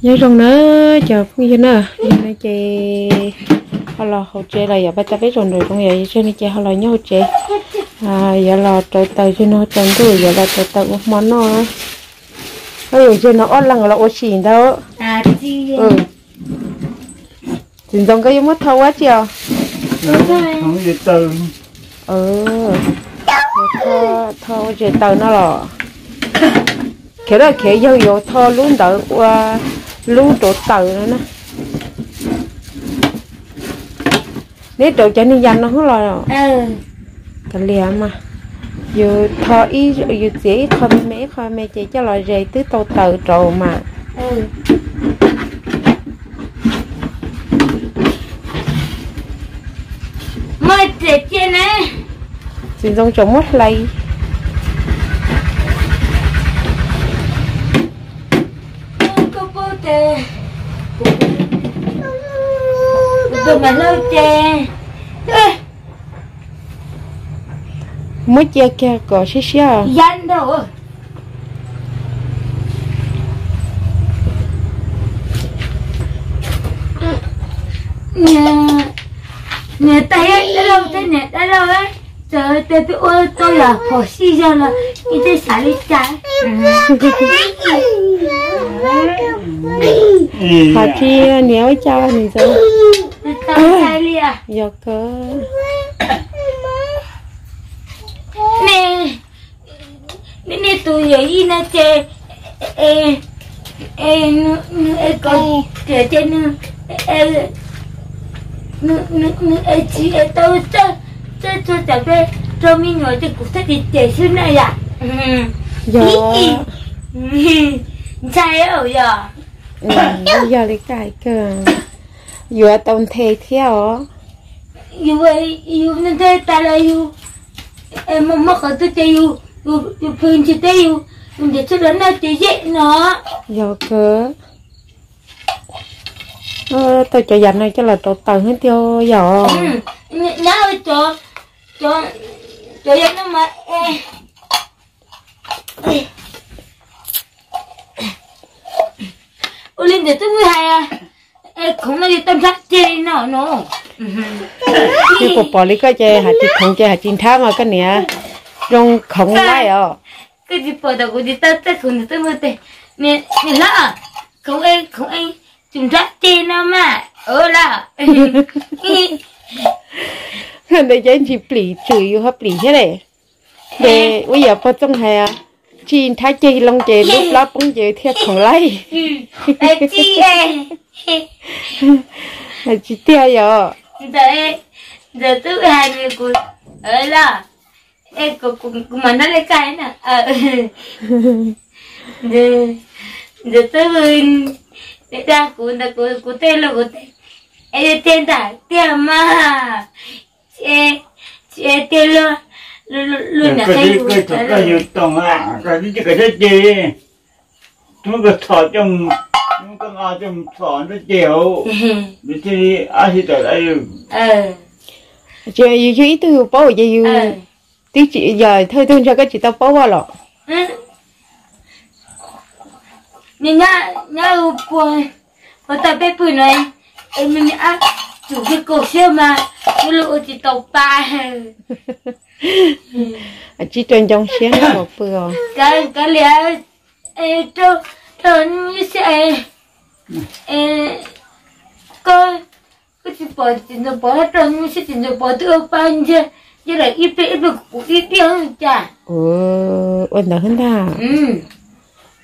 Nyob zoo na cov phooj ywg na, yog no ces ho los hauv tsev los yog pab tau peb zaum nraum zoov yog yog tseg no ces ho los nyob hauv tsev. Yuav los rauv taws tseg no tsaus ntuj yuav los rauv taws ua hmo noj. Ua yam tseg no ob leeg los ua si ntawd. Txiv ntxoov nkawd yuav muab tho ua tsi os? Tho ua zes taws no los? Khiav lawm khiav yawg yuav tho lub ntawd ua lub rauv taws no na. Neb rauv cov niag yas no hub los? Kav liam mas, yus tho ib, yus txiav ib qho me me ib qho me ces coj los zes twb tau taws rauv mas. Txiv ntxoov tseem muab hlais. Muab cia kiag kom siab siab. Niam tais dab laug thiab niam dab laug, txawm tias peb ua tau yam phom sij zog los ib txhij xav li cas. Hais tsis niam ua cas niam ntxawm. Yog kawg. Nej tus yawm yij no ces, es, es, nws es kom riam ces nws, nws, nws es tsis es tau txawj txhua tsam peb raug me nyuam ces kuv thiaj cem cem xwb na yom. Yog. Ntshai yom. Yog li koj hais kawg, yuav tau nthe thiab os. Yus, yus nthe tas los yus muaj qhov twg ces yus, yus pw ntsis teb yus, yus ntiav txhua los noj ces zem no. Yog kawg. Tau cov yam no coj los rau taws thiab tiag yom. Nyab, cov, cov yam no mas, ua li ntawd twb hais, khoov no yog tau nrhab ceg no no. Twb pom pom li koj ces hais tsis khoov ces hais tsis nrhab mas koj niam zoo khoov laij os. Koj tsis pom tau kuv tsis tau tej khoov ntawd twb muaj tes. Niam hlob, khoov, khoov, tus nrhab ceg no mas, ua lawm. Ntawd ces ntsis plim tswm yus ho plim thiab ne. Ces ua yam pog Txooj hais, tsis nrhab ceg loo ces lub plab poob ces thiaj khoov laij. Tsis tiag yom. Ntawd twb hais kuv, kuv mam nrog le koj na. Ntawd twb dag kuv ntawd kuv tej lus kuv tej, es yog tiag ntag tiag mas, tsis tiag luag, luag niam qhia yus. Koj yug toom, koj tsis kawm thiab ces, hnub koj txhom coj mus, hnub koj nqa coj mus txhom nruab ceg hauv, nws thiaj li ab si tawm lawm. Yus yog ib tug yus paub ces yus twb tsis yog thawj tug ntshai koj tsis tau paub vaj los. Nyab, puas tau peb pw no, es me me ab, tsum kiag kaum siab mas, ua luag ua tsis tau pa. Tsis rau ncoo siab no pw os. Kav liam, rau, rau, koj, koj tsis pom txiv ntxawm Pov rau, tsis ntxawm Pov twb ua pa ntsia, ntsia lawm ib pliag ib pliag kuv ib diaj cas. Ua ntawd ntag.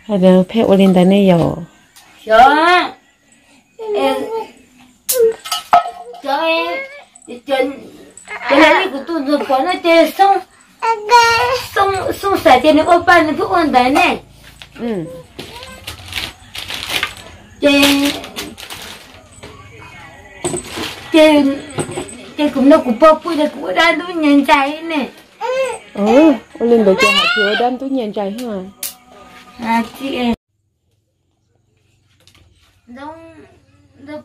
Pheej ua li ntawd ne yom. Xyov, cov, cov li kuv tus ntxawm Pov no ces Xoob, Xoob xav tias nws ua pa nws pheej ua ntawd ne. Ces, ces, ces kuv no kuv pog pw ces kuv ua dab ntub nyias ntsais ne. Ua li ntawd ces hais tias ua dab ntub nyias ntsais. Ntxawm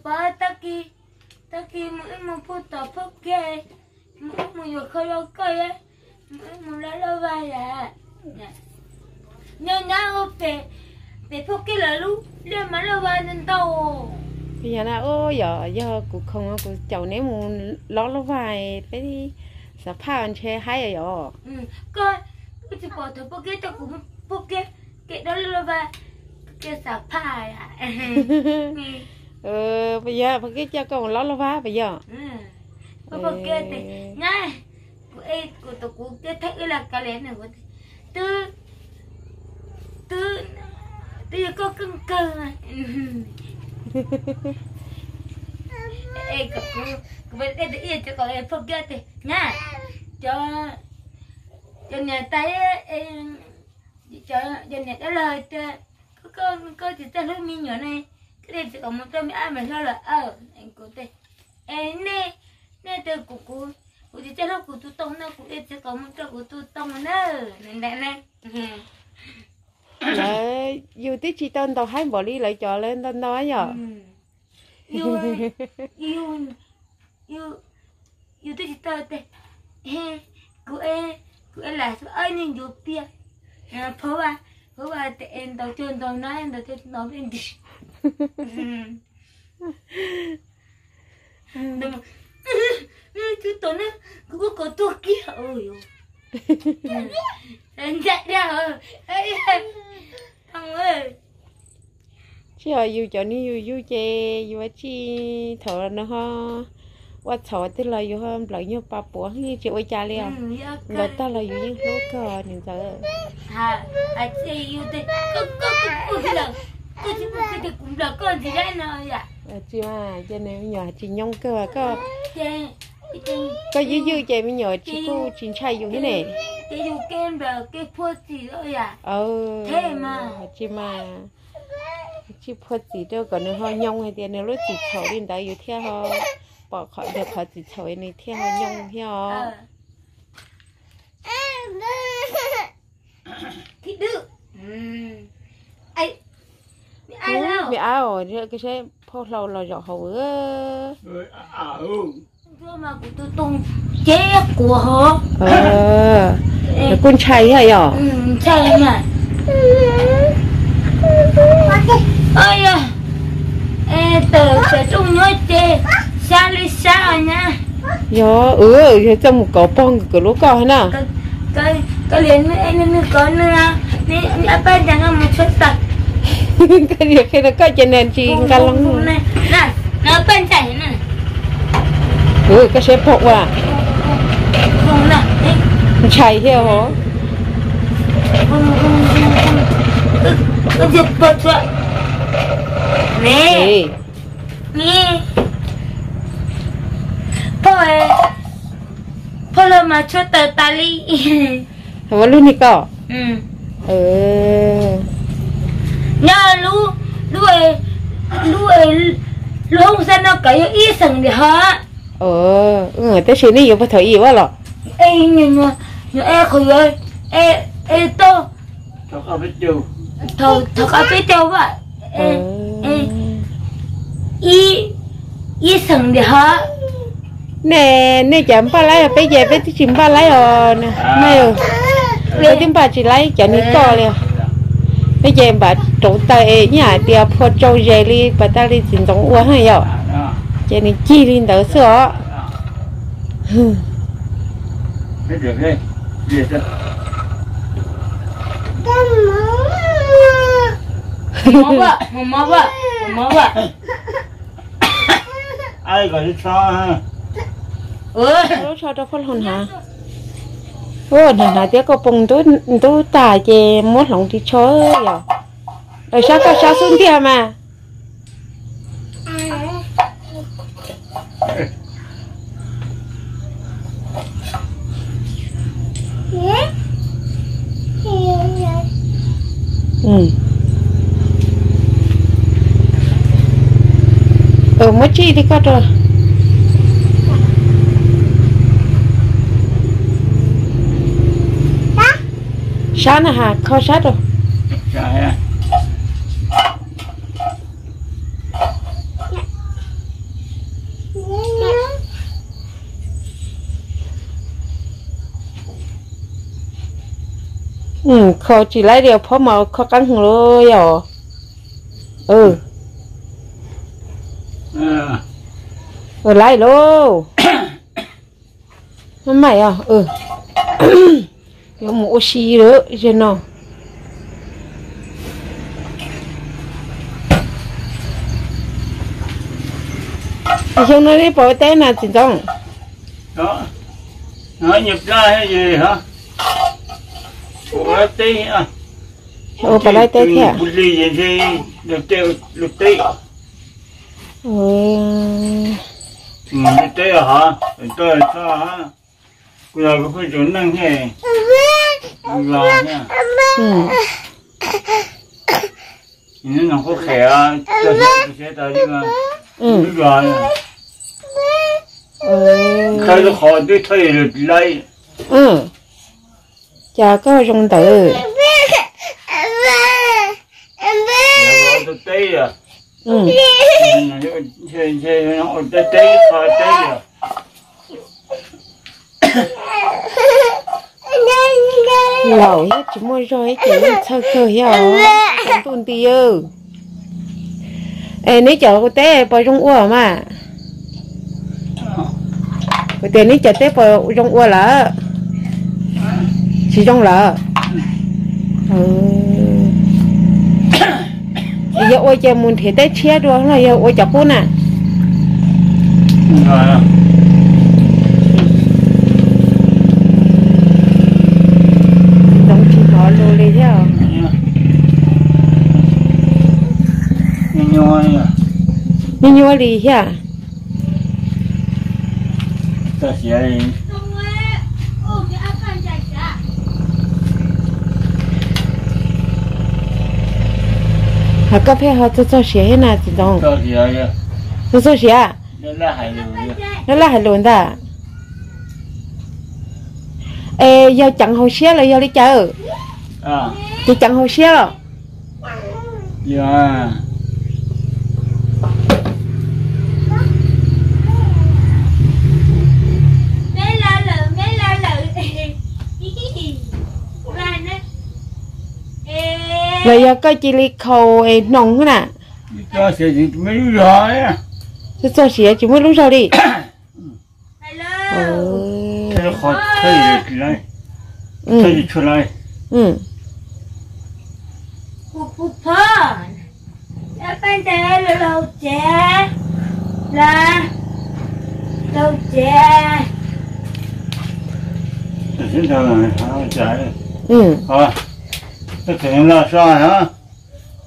Pov, tag kis mus wb mus pub tom pub kiag, mus wb mus yuav khaub lauj koj, mus wb mus laj lauj vaj yam. Nyob nyob ua pem, Peb phooj keb lawv lub liaj mas loj vaj ntau. Yog na, yog, yog kuv khoom kuv caum neb mus lob loj vaj, peb xav phaj ntshe haib yom. Koj, koj tsis pom thaum phooj keb coj kuv, phooj keb, keb dob loj vaj, keb xav phaj. Yog phooj keb coj koj mus lob loj vaj puas yog? Phooj keb tias, nyab, kuv es kuv tus kuv keb thawj wb la ka le na, kuv tias, twb, twb, twb yog koj keej kawg. Es kom kuv, kuv dej tus ib yam cov kom phooj keb tias, nyab, cov, cov niam tais, cov niam dab laug tias, koj, koj tsis txawj hlub me nyuam ne, koj dej tsis kom mus rau me ab me hlob lawm. Kuv tias, es nej, nej tias kuv, kuv, kuv tsis txawj hlub kuv tus tooj no, kuv dej tsis kom mus rau kuv tus tooj na, ntawm na. Lawv yus twb tsis tau ntaus haib npaum li lawv cov lawv ntau ntau yom. Yus twb tsis tau tias, kuv, kuv es lam xu ab nej ncuav piaj, phob vaj, phob vaj tias es ntaus cuag ntaus no, ntaus cuag ntaus peb nti. Tus tom na, kuv kuj kom tuag kiag. Ntsa dag. Tsis yog yus cov niag yus yug ces yus ua tsis thaum no ho ua txhaum twg los yus ho nplawm nyuag pa puav yeej tsis ua cas li os. Nplawm tag los yus yeej hlub kawg nws ntxawm. Tsis mas, ces nws me nyuam tsis nyob kawg koj, koj ywj ywj ces me nyuam tsis kuj tsis ntshai yus thiab ne. Tsis mas, tsis phuaj txim rau kom nws ho nyoo hais tias nws lub txim txhaum li ntawd yus thiaj ho pom qhov, qhov txim txhaum nws thiaj ho nyoo thiab os. Me ab os, saib phauj hlau los zaum hauv. Ces kuv ho, nws kuj ntshai thiab yom. Tawm, tawm rooj nyob ces sab li sab os nyab. Yog, yog txawj mus kov pog nkawd lub koj na. Koj liam nws, koj nws, nws pab ntsa no mus tshuab tawm. Koj liam qhia rau koj ces nws tsis nqa loo. Koj saib pog ua ntshai thiab os. Phauj, phauj los mas tshuab tawm tas li. Ua lub ni koj. Nyob lub, lub, lub hoob xab no kawm yog ib xeem li hos. Tab sis nej yuav puag thaum ib ua los? Nyuam, nyuam, nyuam, e, qhov yuav, e, e, tau. Thov qab peb caug vaj, ib, ib xeem li hos. Nej, nej cov npaj laib, peb ces peb twb tsis npaj laib os. Peb twb npaj tsis laib cov niag koj li. Peb ces npaj rauv taws es ib yam tias phua tsau zes li pas tas li txiv ntxoov ua hab yom. Ces nws cig li ntawd xwb os. Lub tsho rau poj laug hnav. Hnav hnav tiab koj poo ntub tag ces muab hloov ris tsho yom. Sab koj sab xub ntiag mas. Muab tsij li koj rau. Sab na has, kho sab rau. Kho tsis laib li phob mas kho qab hwv lawm yom. Ua laib lauj. Maj mam os, yuav mus ua si lawm zaum no. Xyoo no neb puas ua teb na txiv Ntxoov? Ua pab laib teb thiab. Kuv los kuv pheej tsuas neej thiab, los thiab. Nws no qhuab qhia, txog siav txog siav tas li mas, lub zos thawj lub qhov twb thawj lawm. Cas koj zoo ntawd. Teb, teb, teb. Laus thiab tsis muaj zog ib ces yeej txhawj kawg thiab os, ntuj nti. Es neb cov ua teb puas zoo ua mas? Kuv tias neb cov teb puas zoo ua lawm? Tsis zoo lawm. Yog ua ces mus nrhiav teb tshiab dua los yog ua cov qub na? Ntxoov tsis hnov lus li thiab. Nyuaj nyuaj li thiab. Ho koj pheej ho txog txog siav thiab na txiv Ntxoov? Txog txog siav. Laj laj hais lus ntag. Es yog ceev hauv siab los yog li cas? Ces ceev hauv siab los? Los yog koj cia li khaus es hnoos na? Txog siav tsis muaj lub zog li. Los so,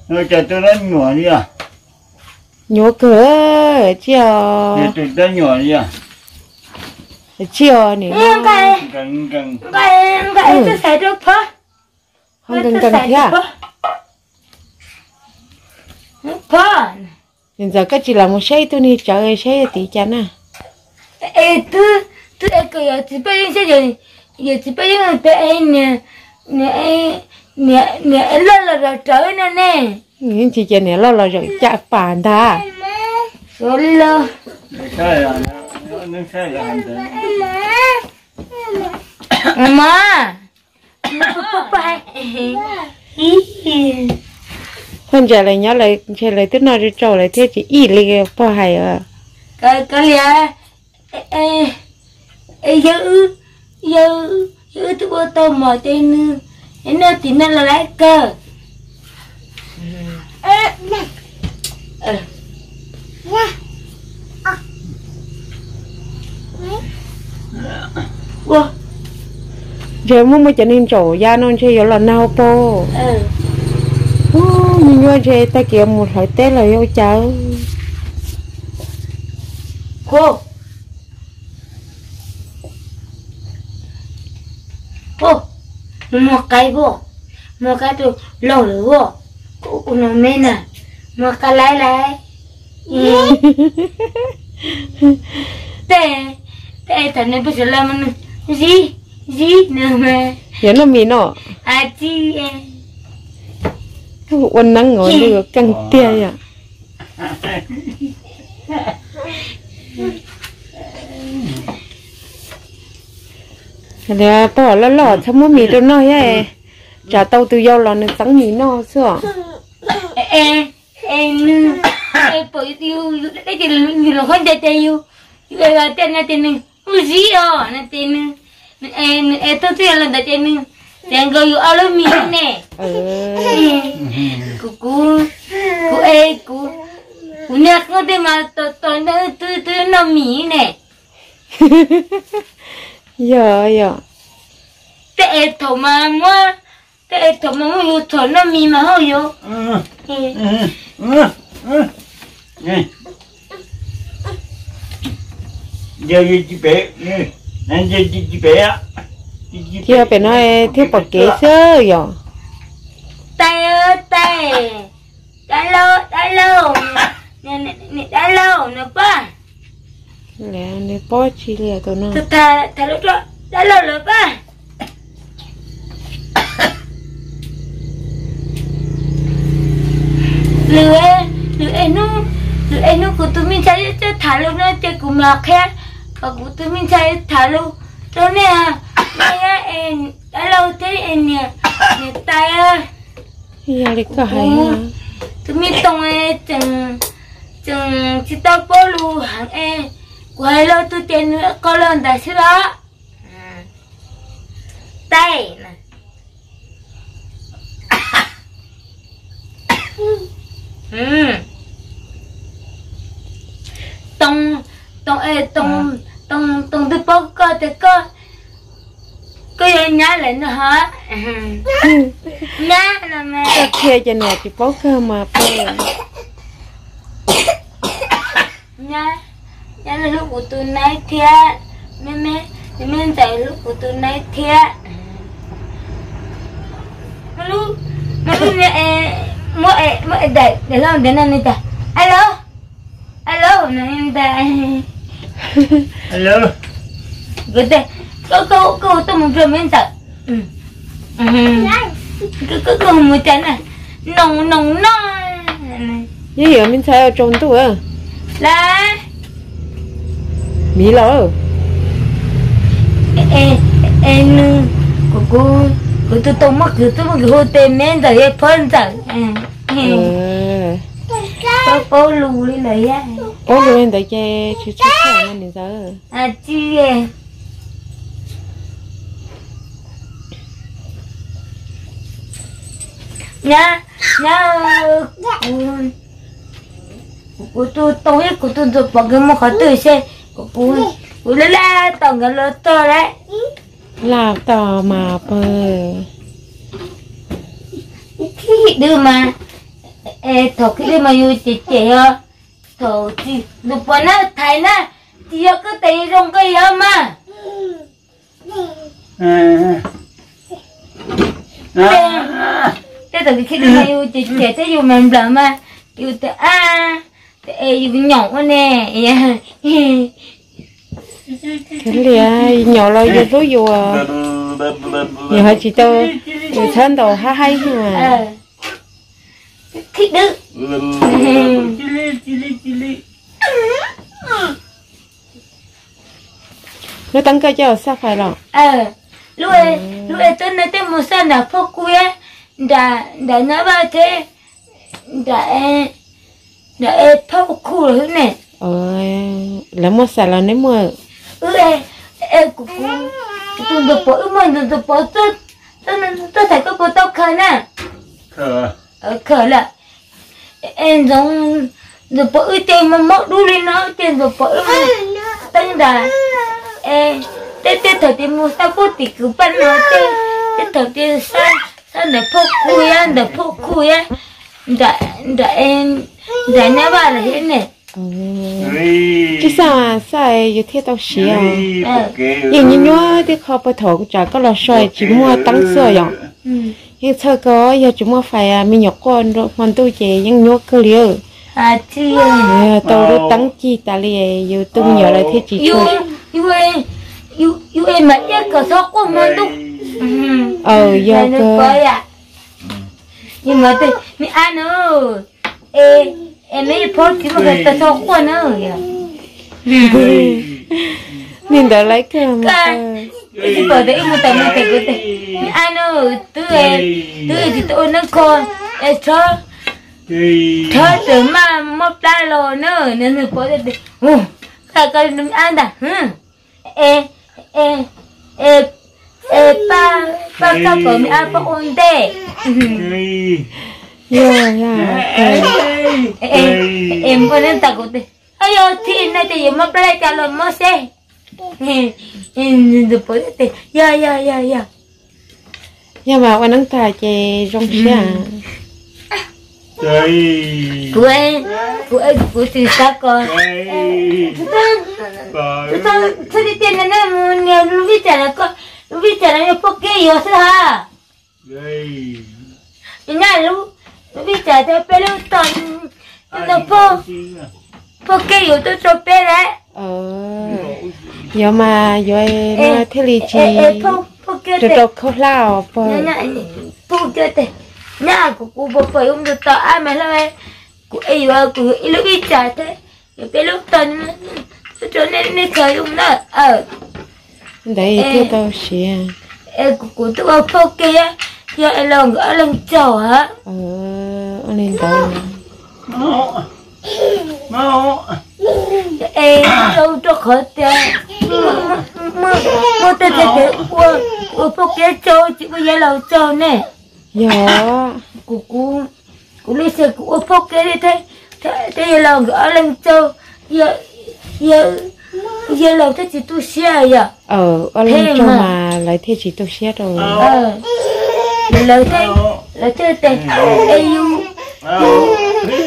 no cas tus no nyuam li os. Nyuam kawg, tsis os. Tsis os, nim no. Ho nkees nkees thiab. Niam ntxawm, koj tsis lam mus saib ib tug niag tsawv saib yog tim cas na. Es twb, twb es kom yawm txiv Paj Yeeb saib, yawm txiv Paj Yeeb peb es niam, niam loj los zom rawv no ne. Tsis ces niam loj los zom caj pas ntag. Suav li los. Mas poj ntsa lawv nyob lawv ntshe lawv twb noj tsau lawv thiaj tsis ib li pog hais os. Kav liam, yog wb twb ua tau mov ces nws noj tim no los lawm kawg. Ntshe muaj muaj cov neeg ntsaum ya no ntshe yuav los nag hauv paug. Nyuaj nyuaj ntshe tag kis mus hlawv teb los yuav ua cas. Mus muag qaib, muag qaib rau laug lawm, ua no me na, muag qaib laib laib. Tej, tej thaum nws peb sawv los mas nws zib, zib nws mas. Yuav noj mis no. Ua neeb os, nws yuav keej tiag yom. Pog loj loj txhob muab mis rau noj thiab, tsam tau tus yau los nws txeeb mis noj xwb os. Es nws, es pom yus, yus dab ces yus los khaub ncaws ces yus, yus es los tias no ces nws hu zib os no ces nws, nws es, nws es tuaj twb yog los ntawd ces nws txeev nkaus yus ob lub mis ne. Kuv, kuv, kuv es kuv, kuv niag qoob tej mas tos tos twb twb noj mis ne. Yog, yog. Tej es thaum mas muab, tej es thaum mas muab yus txhom noj mis mas hauj yus. Yog pem no thiaj pom kev xwb yom. Tais, tais, dab laug, dab laug, niam dab laug no pab. Nws pob tsi li tus no. Tham lus rau dab laug lawm pab. Lwm, lwm, lwm hnub kuv tus me ntxhais coj tham lus no ces kuv mam qhia kom kuv tus me ntxhais tham lus rau nej, nej dab laug thiab niam, niam tais. Yog li koj hais, tus me Tooj tseem, tseem tsis tau paub lus heev es kuv hais los twg ces nws qau los ntawd xwb os. Tais. Tooj, Tooj, Tooj, twb paub koj tias koj, koj yog nyab lawm no hov. Nyab no mas. Koj qhia ces nws tsis paub kawg mas pab. Nyab, nyab hlub kuv tus naib thiab, me, me ntxawm hlub kuv tus naib thiab. Muab, muab daim, daim hlau ntawd no nws tias, alo, alo no ntag. Koj, koj tuaj mus nrog me ntxawm. Koj mus cas na, noos noos no. Yeej yog me ntxhais tsaus ntuj lawm. Miv los. Es nws, kuv, kuv tus Tooj muab kwv, twb muab kwv hu tias me ntxawm, yog phob ntxawm. Paub, paub lus li lawm thiab. Paub lus li ntawd ces tsis txhob txhawj niam ntxawm. Tsis, nyab, nyab, kuv tus Tooj thiab kuv tus Ntxuag Pov nkawd mus qhov twg seb, kuv laj laj tos nkawd los txog lawm. Laj tos mas pawg. Khib dwb mas, thaum khib dwb mas yus cem cem os. Thaum tsis, Ntxuag Pov na, thaiv na, tsis yog koj tes zoo nkauj yog mas. Tej thaum khib dwb mas yus cem cem thiab yus mas nplawm mas yus tias, a, es yus nyaum ua ne. Li nyaum los yus hlub yus, yus hais tsis tau, yus txhawb ntaus hab haib. Khib dwb. Lub teeb koj coj xaj fais los? Lub, lub es tub nws tej mus xaj nram phauj khu, nram, nram Nyab Vaj thiab, nram, nram es phauj khu los xwb ne. Lawv muaj xais los neb muaj? Wb, kuv, kuv tus Ntxuag Pov wb muaj, Ntxuag Pov tuaj thaiv koj puas tau khaws na? Khaws lawm. Es Ntxoov, Ntxuag Pov wb ces mas mob dub li no ces Ntxuag Pov wb mus teeb nram, es tej, tej thaum ces mus xaj puag tim kwv Paj Nag tej, tej thaum ces xaj, xaj ntawm phauj khu thiab, ntawm phauj khu thiab, nram, nram Nyab Vaj lawm thiab ne. Tsis xaj, xaj yus thiaj tau siv. Yeej nyuaj nyuaj tib qho puag thaum tsam koj los so tsis muaj teeb xwb yom. Yeej txhawj kawg, yog tsis muaj fais me nyuam quaj hmo ntuj ces yeej nyuaj kawg li. Tau lub teeb cig tas li, yus tus me nyuam lawm thiaj tsis tshua. Yus es mas iab kom txhob quaj hmo ntuj. Aws, yog kawg. Yus mas, me ab no, es, es me phob tsis muaj fais txhob quaj na. Li ntawd lawm kawg mas. Tsis pom tias wb mus tawm mus tawm kuv tias, me ab no, twb, twb tsis tau ua neeb kho, es txhob, Rhawv tawm maj mob plab los na, nws pom tias, Ua, koj ab ntag, e, e, e, pab, pab koj kom me ab pab ua ntej. Yog, yog, es npua neb tas kuv tias, Yog thim no ces yuav mob plab li cas los mob seb. Yog, yog, yog, yog. Yog mas ua neeb tag ces zoo siab. Kuv, kuv, kuv tsis xav kom, txhob tias tias no na, mus nias lub vij tsam no, lub vij tsam no yog phooj kev yuav xwb ha. Nyab, lub vij tsam tias peb lub tog, phooj kev yuav tuaj tso peb lawm. Yog mas yuav no thiaj li tsis rau rau khaub hlab os pog. Nyab, kuv, kuv puas pom yuav mus tom ab mas hlo, kuv es yuav kuv ib lub vij tsam thiab, yuav peb lub tog, tuaj tso nej, nej txhua yus na. Ntawd thiaj tau siav. Es kuv, kuv twb ua phooj kev, yog es los nkawd ob leeg tsaug a. Ua li ntawd. Es rau, rau qhov tias muaj tej txhais tes ua, ua phooj kev tsaug tsis ua yawg laus tsaug ne. Yog. Kuv, kuv, kuv lub sij hawm kuv ua phooj kev li thiab, thiab yawg laus nkawd ob leeg tsaug, yawg laus thiaj tsis tu siab yom. Ob leeg tsaug mas lawv thiaj tsis tu siab rau. Lawv thiaj, lawv thiaj tias, es yus, yus,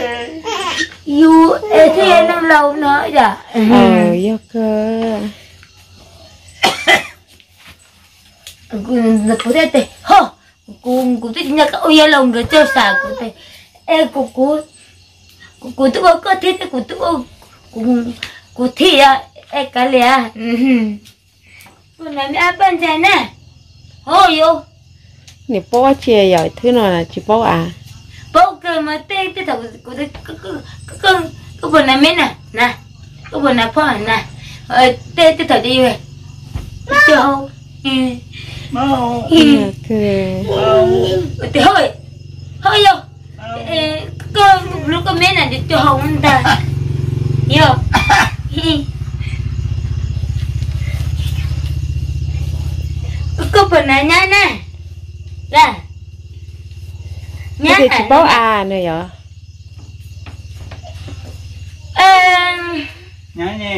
yus es thiaj yog neeg laus no yom. Yog kawg. Kuv thiaj tias, Ho, kuv, kuv twb tsis nco qab ua yawg laus nkawd tsaug sam kuv tias, es kuv, kuv, kuv twb ua koj thiab, kuv twb ua, kuv, kuv thim, es kav liam. Puas hnav me ab poj ntxais na? Ho yus. Nim paub tsi yom, thwb no tsis paub a. Paub kawg mas tej, tej thaum kuv, koj puas hnav me na, na, koj puas hnav phoj na? Tej, tej thaum ces yus, yus, ho, ho yus, koj hlub koj me na, yus cog hau ntag. Yog, koj puas hnav nyab na? Nyab tsis paub a no yog. Nyab, nyab,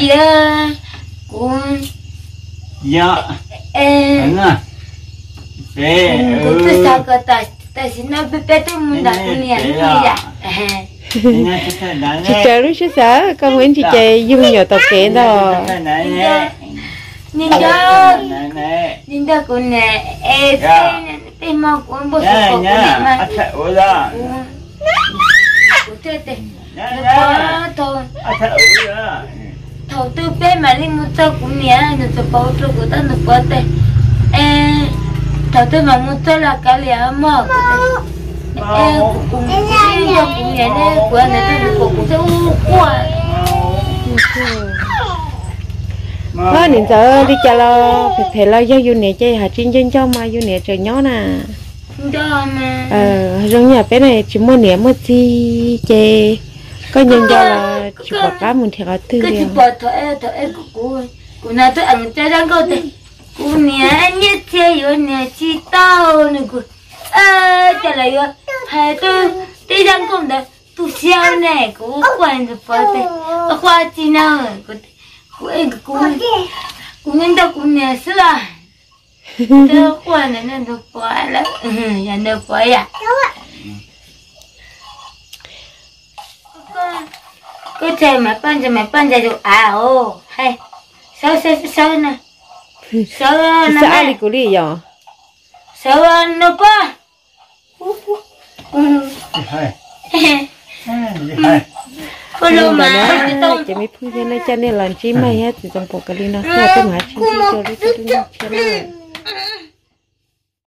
nyab, kuv, yog, kuv twb xav kom tam sim no peb, peb twb mus nram kuv niam lub yam. Tsis raws lub siab xav, koj mus ib ntsis ces yug me nyuam tom kev ntag. Nco, nco kuv niam es tej hmo kuv npau suav pom kuv niam mas kuv thiaj tias, thaum, thaum twg peb mam li mus txog kuv niam, nws txawm pauv rau kuv tab nws pov tias, es thaum twg mam mus txog los kav liam mog. Es kuv, kuv nco kuv niam ne, kuv ntawd twb kuv, kuv thiaj ua quaj. Niam ntxawm, li cas los phem phem los yog yus niam ces hais tsis nco nco mas yus niam tseem nyob na. Zoo yam peb ne tsis muaj niam muaj txiv ces koj nco nco los tsis pom qab mus nrhiav qhov twg li. Kuv niam nyiaj txiag yuav niam tsis tau nws, kuv, cas lawv yuav hais tej zaj nkauj ntawd tu siab ne, kuv quaj ntxhov pov tias, quaj tsis na, kuv, kuv nco nco kuv niam xwb. Twb quaj ntawd ntxhov pov lawm, yog ntxhov pov yam. Koj txhais mas poj ntsa, mas poj ntsa tus av os, hais, sawv, sawv, sawv na, sawv na, li kuv li yog, sawv no poj. Ces me phooj ywg, nej coj nej los ntsib Maj thiab Txiv Txoos Pom kawg li no xwb, peb mam sib ntsib rau lwm tshiab na.